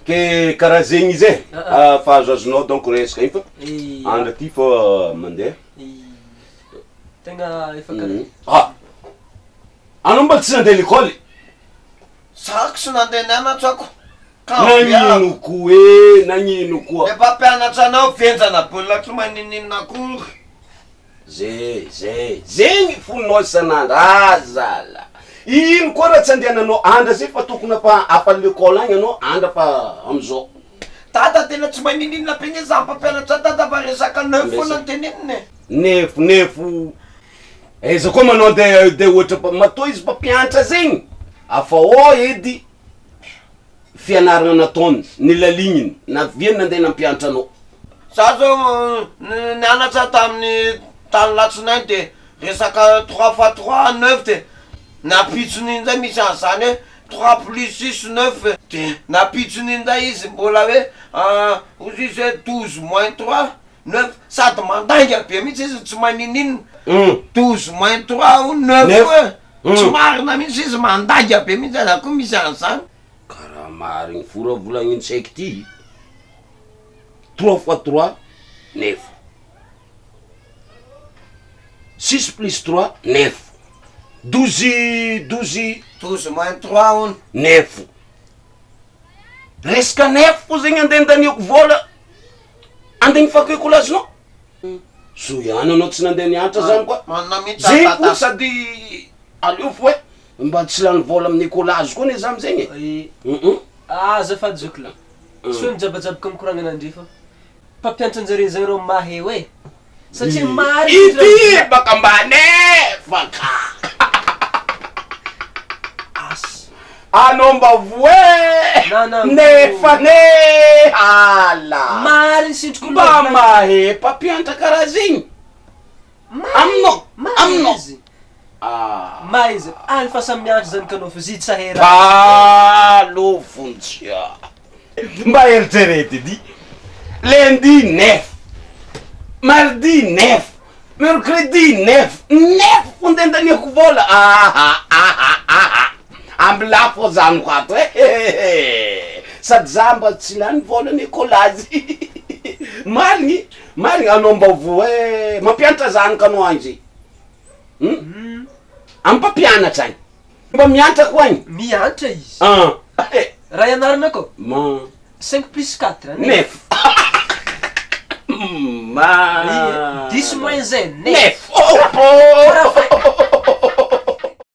Ke karaha zegny izy e, fa azoazonao donc resaka igny fa andro aty fa mandeha. Tegna efa karaha. Ah! Anao mbola tsy nandeha lekôly? Za tsy nandeha nianatra ako. Ka Nagnino koa e, nagnino koa? Le mpampianatra anao venjana baolina tsy mahay ninoninona akory. Zay, zay, zegny fonao isan'andro, ah zala! Ino koa raha tsy andehananao andra zay fa tokony afa afa lekôly agny anao andra fa amizao. Dada tena tsy mahay ninoninona be nge za mpampianatra dada fa resaka neuf foana no teneniny e. Nefo, nefo, aiza koa manao de de ohatra mpa- matoa izy mpampianatra zegny, afa ao edy fianarana nataony, ny laligniny, naviany nandeha nampianatra anao. Za zao nianatra tamin'ny tany latsinainy de resaka trois fois trois neuf de ny ampitsony indray misy an'zany hoe trois plus six neuf de ny ampitsony indray izy mbola hoe ozy izy hoe 12 moins trois neuf sady mandainga be mihitsy izy tsy mahay ninoninona, 12 moins trois hono neuf hoe tsy marina mihitsy izy mandainga be mihitsy aza koa misy an'zany. Karaha marigny fo raha volagniny tsaiky ty, trois fois trois neuf, six plus trois neuf, 12 12. 12 moins trois hono. Neuf, resaka neuf fo zegny andeha andaniako vôla, andeha nifakoeko lazinao, soa ihany anao tsy nandeha nianatra zany koa, Manana mihitsy zay zany fo dada. sady aleo fo e, mba tsy lany vôla amin'ny ekôlazy koa anie za amizegny e. Azafady zoky lahy, tsy hoe mijabajaboka mikoragna anandre fa mpampianatra anjareo zany rô mahay e, satria marigny izy raha Ity baka mba nefa ka. Asa. Anao mba voe Nanango. nefa ne ala. Marigny sitriko Mba loatra. mahay mpampianatra karaha zegny. Aminao, Mahay aminao. izy. Ah. Mahay izy. Any fa samy mianatra zany kanao fa zy tsy hahay raha. Allo vonjy. Mba eritrereto edy. Lundi neuf, mardi neuf, mercredi neuf, neuf fo ndeha andaniako vôla, aha aha aha, ambilà fô zanako ato e, sady za mba tsy lany vôla ny ekôlazy, marigny, marigny anao mba voa e, mampianatra zanaka anao agny zay, hum, amy mpampianatra agny, mba mianatra koa agny. Mianatra izy. Ah. Raha ianarana koa. Ma. Cinq plus quatre, neuf. Ma. 10 moins un, neuf. Neuf. Oh, oh.